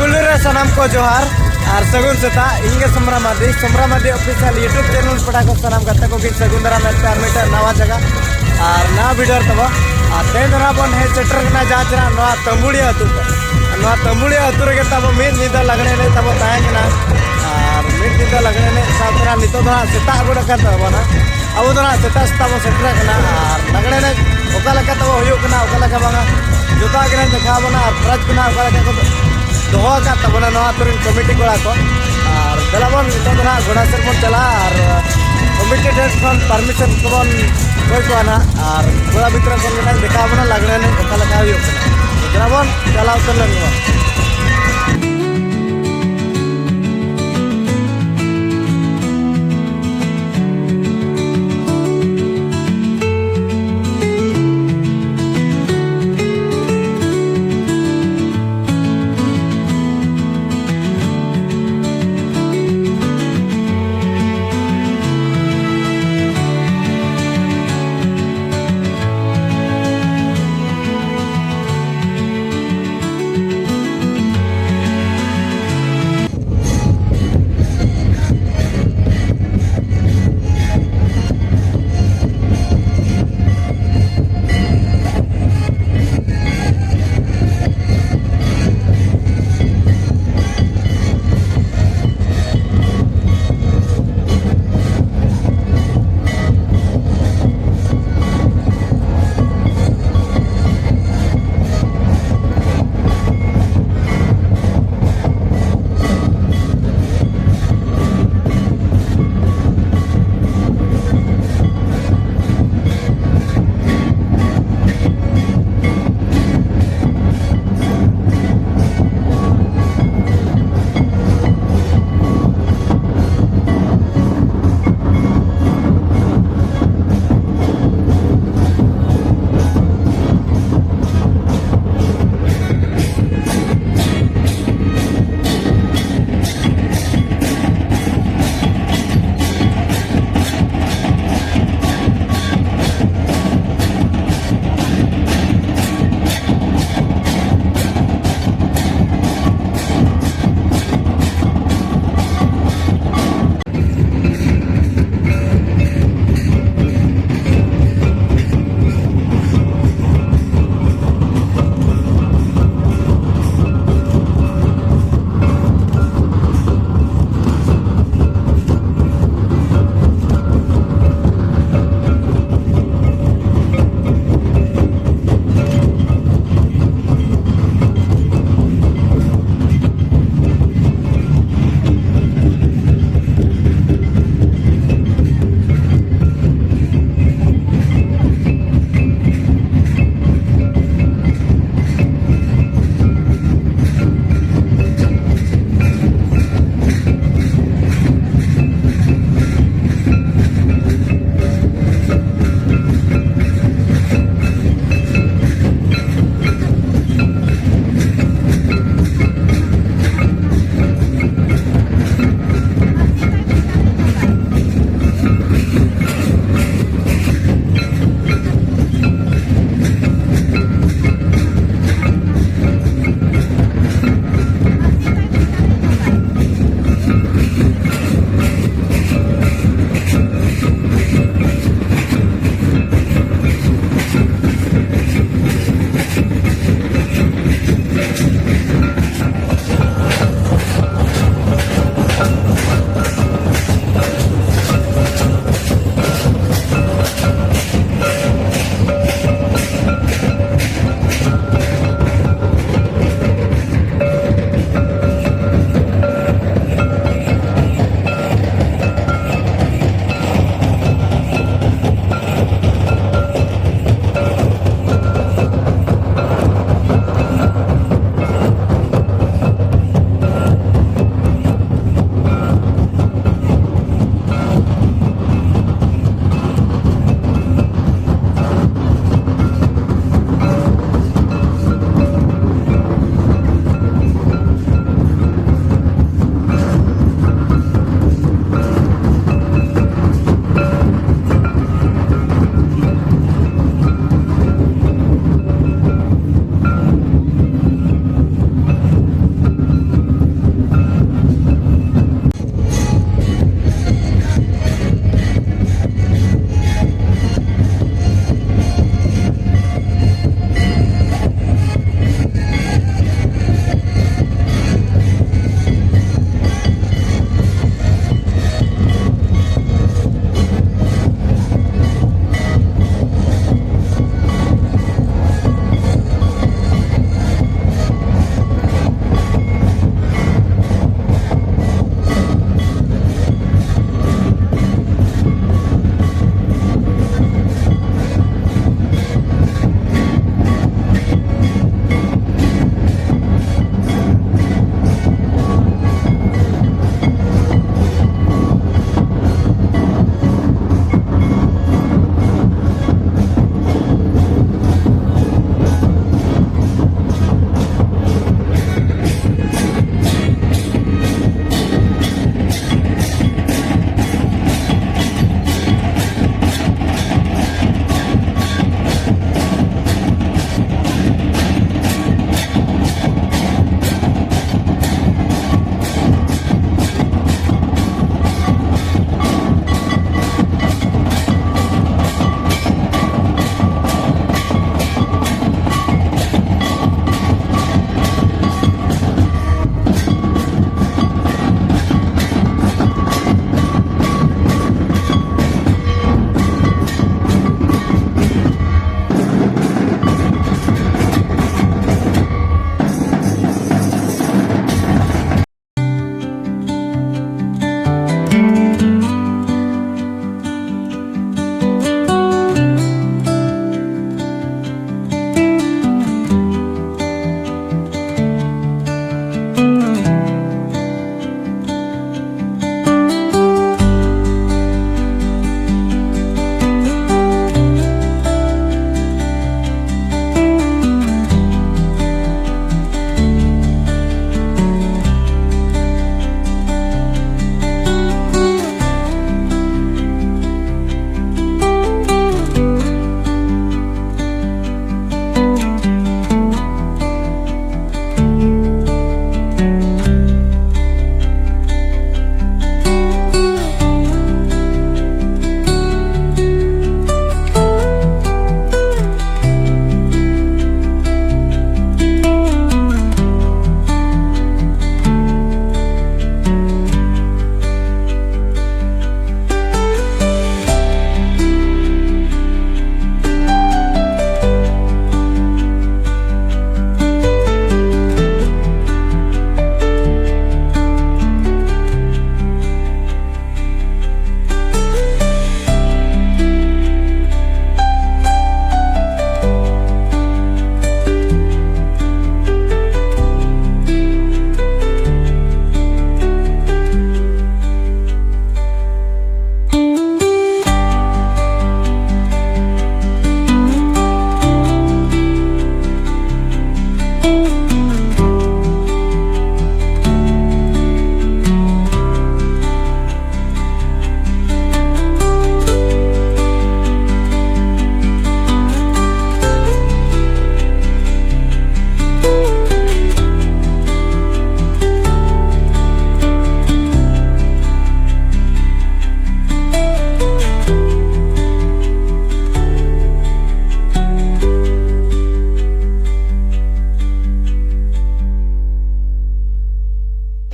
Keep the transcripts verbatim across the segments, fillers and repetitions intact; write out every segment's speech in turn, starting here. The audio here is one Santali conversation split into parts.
ᱯᱩᱭᱞᱩ ᱨᱮ ᱥᱟᱱᱟᱢ ᱠᱚ ᱡᱚᱦᱟᱨ ᱟᱨ ᱥᱟᱹᱜᱩᱱ ᱥᱮᱛᱟᱜ᱾ ᱤᱧ ᱜᱮ Somra Mardi, Somra Mardi official YouTube channel ᱯᱟᱦᱴᱟ ᱠᱷᱚᱱ ᱥᱟᱱᱟᱢ ᱜᱟᱛᱮ ᱠᱚᱜᱮ ᱥᱟᱹᱜᱩᱱ ᱫᱟᱨᱟᱢ ᱮᱫ ᱯᱮ ᱟᱨ ᱢᱤᱫᱴᱟᱝ ᱱᱟᱣᱟ ᱡᱟᱭᱜᱟ ᱟᱨ ᱱᱟᱣᱟ ᱵᱷᱤᱰᱤᱭᱳ ᱨᱮ ᱛᱟᱵᱚ᱾ ᱟᱨ ᱛᱮᱦᱮᱧ ᱫᱚ ᱱᱟᱦᱟᱜ ᱵᱚᱱ ᱦᱮᱡ ᱥᱮᱴᱮᱨ ᱠᱟᱱᱟ ᱡᱟᱦᱟᱸ ᱪᱮ ᱱᱟᱦᱟᱜ ᱱᱚᱣᱟ ᱛᱟᱹᱢᱵᱩᱲᱤᱭᱟᱹ ᱟᱹᱛᱩ ᱛᱮ᱾ ᱟᱨ ᱱᱚᱣᱟ ᱛᱟᱹᱢᱵᱩᱲᱤᱭᱟᱹ ᱟᱹᱛᱩ ᱨᱮᱜᱮ ᱛᱟᱵᱚ ᱢᱤᱫ ᱧᱤᱫᱟᱹ ᱞᱟᱜᱽᱬᱮ ᱮᱱᱮᱡ ᱛᱟᱵᱚ ᱛᱟᱦᱮᱸ ᱠᱟᱱᱟ᱾ ᱟᱨ ᱢᱤᱫ ᱧᱤᱫᱟᱹ ᱞᱟᱜᱽᱬᱮ ᱮᱱᱮᱡ ᱥᱟᱶᱛᱮ ᱱᱟᱦᱟᱜ ᱱᱤᱛᱚᱜ ᱫᱚ ᱱᱟᱦᱟᱜ ᱥᱮᱛᱟᱜ ᱜᱚᱫ ᱟᱠᱟᱱ ᱛᱟᱵᱚᱱᱟ᱾ ᱟᱵᱚ ᱫᱚ ᱱᱟᱦᱟᱜ ᱥᱮᱛᱟᱜ ᱥᱮᱛᱟᱜ ᱵᱚᱱ ᱥᱮᱴᱮᱨ ᱟᱠᱟᱱᱟ ᱟᱨ ᱞᱟᱜᱽᱬᱮ ᱮᱱᱮᱡ ᱚᱠᱟ ᱞᱮᱠᱟ ᱛᱟᱵᱚ ᱦᱩᱭᱩᱜ ᱠᱟᱱᱟ, ᱚᱠᱟ ᱞᱮᱠᱟ ᱵᱟᱝᱟ, ᱡᱚᱛᱚᱣᱟᱜ ᱜᱮ ᱱᱟᱦᱟᱜ ᱫᱮᱠᱷᱟᱣ ᱟᱵᱚᱱᱟ ᱟᱨ ᱯᱨᱟᱭᱤᱡᱽ ᱠᱚ ᱱᱟᱦᱟᱜ ᱚᱠᱟ ᱞᱮᱠᱟ ᱠᱚ ᱫᱚᱦᱚ ᱟᱠᱟᱫ ᱛᱟᱵᱚᱱᱟ ᱱᱚᱣᱟ ᱟᱹᱛᱩ ᱨᱮᱱ ᱠᱚᱢᱤᱴᱤ ᱠᱚᱲᱟ ᱠᱚ᱾ ᱟᱨ ᱫᱮᱞᱟ ᱵᱚᱱ ᱱᱤᱛᱚᱜ ᱫᱚ ᱱᱟᱦᱟᱜ ᱜᱚᱰᱟ ᱥᱮᱫ ᱵᱚᱱ ᱪᱟᱞᱟᱜᱼᱟ ᱟᱨ ᱠᱚᱢᱤᱴᱤ ᱴᱷᱮᱱ ᱠᱷᱚᱱ ᱯᱟᱨᱢᱤᱥᱚᱱ ᱠᱚᱵᱚᱱ ᱠᱚᱭ ᱠᱚᱣᱟ ᱱᱟᱦᱟᱜ᱾ ᱟᱨ ᱜᱚᱰᱟ ᱵᱷᱤᱛᱨᱤ ᱠᱷᱚᱱ ᱜᱮ ᱱᱟᱦᱟᱜ ᱫᱮᱠᱷᱟᱣ ᱟᱵᱚᱱᱟ ᱞᱟᱜᱽᱬᱮ ᱮᱱᱮᱡ ᱚᱠᱟ ᱞᱮᱠᱟ ᱦᱩᱭᱩᱜ ᱠᱟᱱᱟ᱾ ᱫᱮᱞᱟ ᱵᱚᱱ ᱪᱟᱞᱟᱣ ᱩᱛᱟᱹᱨ ᱞᱮᱱ ᱜᱮ᱾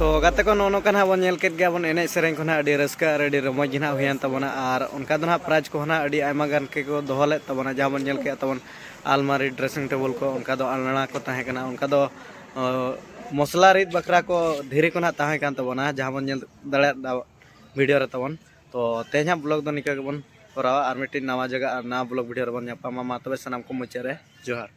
ᱛᱚ ᱜᱟᱛᱮ ᱠᱚ, ᱱᱚᱜᱼᱚ ᱱᱚᱝᱠᱟ ᱱᱟᱦᱟᱜ ᱵᱚᱱ ᱧᱮᱞ ᱠᱮᱫ ᱜᱮᱭᱟ ᱵᱚᱱ, ᱮᱱᱮᱡ ᱥᱮᱨᱮᱧ ᱠᱚ ᱱᱟᱦᱟᱜ ᱟᱹᱰᱤ ᱨᱟᱹᱥᱠᱟᱹ ᱟᱨ ᱟᱹᱰᱤ ᱨᱚᱢᱚᱡᱽ ᱜᱮ ᱱᱟᱦᱟᱜ ᱦᱩᱭᱮᱱ ᱛᱟᱵᱚᱱᱟ᱾ ᱟᱨ ᱚᱱᱠᱟ ᱫᱚ ᱱᱟᱦᱟᱜ ᱯᱨᱟᱭᱤᱡᱽ ᱠᱚᱦᱚᱸ ᱱᱟᱦᱟᱜ ᱟᱹᱰᱤ ᱟᱭᱢᱟ ᱜᱟᱱ ᱜᱮᱠᱚ ᱫᱚᱦᱚ ᱞᱮᱫ ᱛᱟᱵᱚᱱᱟ, ᱡᱟᱦᱟᱸ ᱵᱚᱱ ᱧᱮᱞ ᱠᱮᱫᱼᱟ ᱛᱟᱵᱚᱱ ᱟᱞᱢᱟᱨᱤ, dressing table ᱠᱚ, ᱚᱱᱠᱟ ᱫᱚ ᱟᱞᱱᱟ ᱠᱚ ᱛᱟᱦᱮᱸ ᱠᱟᱱᱟ, ᱚᱱᱠᱟ ᱫᱚ ᱚ, ᱢᱚᱥᱞᱟ ᱨᱤᱫ ᱵᱟᱠᱷᱨᱟ ᱠᱚ ᱫᱷᱤᱨᱤ ᱠᱚ ᱱᱟᱦᱟᱜ ᱛᱟᱦᱮᱸ ᱠᱟᱱ ᱛᱟᱵᱚᱱᱟ, ᱡᱟᱦᱟᱸ ᱵᱚᱱ ᱧᱮᱞ ᱫᱟᱲᱮᱭᱟᱜ ᱵᱷᱤᱰᱤᱭᱳ ᱨᱮ ᱛᱟᱵᱚᱱ᱾ ᱛᱚ ᱛᱮᱦᱮᱧᱟᱜ ᱵᱞᱚᱜ ᱫᱚ ᱱᱤᱝᱠᱟᱹ ᱜᱮᱵᱚᱱ ᱠᱚᱨᱟᱣᱟ, ᱟᱨ ᱢᱤᱫᱴᱤᱡ ᱱᱟᱣᱟ ᱡᱟᱭᱜᱟ ᱟᱨ ᱱᱟᱣᱟ ᱵᱞᱚᱜ ᱵᱷᱤᱰᱤᱭᱳ ᱨᱮᱵᱚᱱ ᱧᱟᱯᱟᱢᱟ᱾ ᱢᱟ ᱛᱚᱵᱮ ᱥᱟᱱᱟᱢ ᱠᱚ ᱢᱩᱪᱟᱹᱫ ᱨᱮ ᱡᱚᱦᱟᱨ᱾